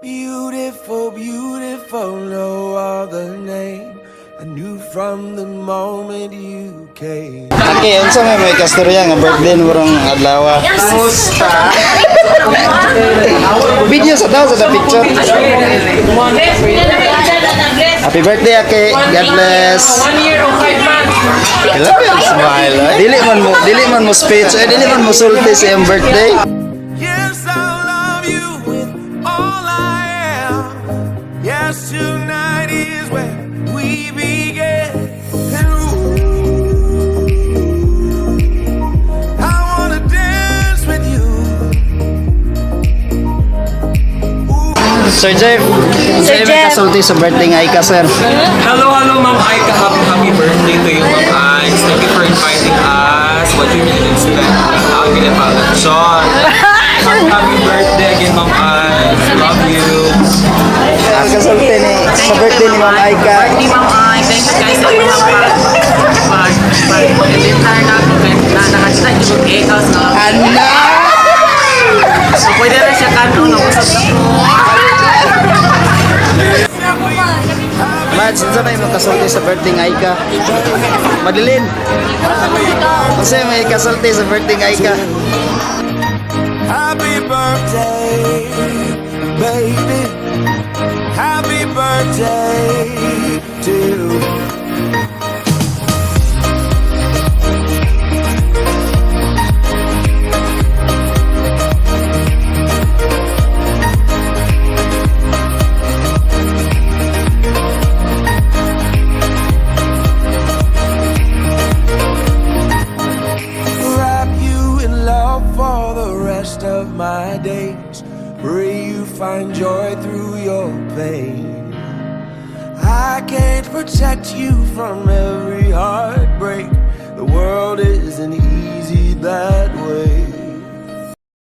Beautiful, beautiful, no other name. I knew from the moment you came. Okay, unsa may kastorya nga birthday mo rong adlaw? Kumusta? Video sa tao sa picture. Happy birthday, Ake. God bless. 1 year o 5 months. Kailangan yung smile. Eh. Dili man mo speech, eh, dili man mo sulti sa iyong birthday. Yes, I'll love you with all I am. Yes, tonight is where we begin. And ooh, I wanna dance with you. Ooh. Sir Jeff, Sir sir may Jeff. Kasulti sa birthday nga Aika, sir? Hello, hello, Ma'am Aika. Happy, happy birthday to you, Ma'am Aika. Thank you for inviting us. What you really expect? Ang ginapala. Happy, happy birthday again, Ma'am Aika. Love you. Ang kasulti ni sa birthday ni Ma'am Aika. Birthday, Ma'am Ay. Thank you guys sa inyong pag invitar na ako na nakakita niyo mag ekaw sa Ana! So pwede na siya kanon na usap na ko. Mads, unsa may makasulti sa birthday nga Aika? Madeline. Unsa may kasulti sa birthday nga Aika? Happy birthday, baby. Happy birthday to you. Wrap you in love for the rest of my days. Pray you find joy through your pain. I can't protect you from every heartbreak. The world isn't easy that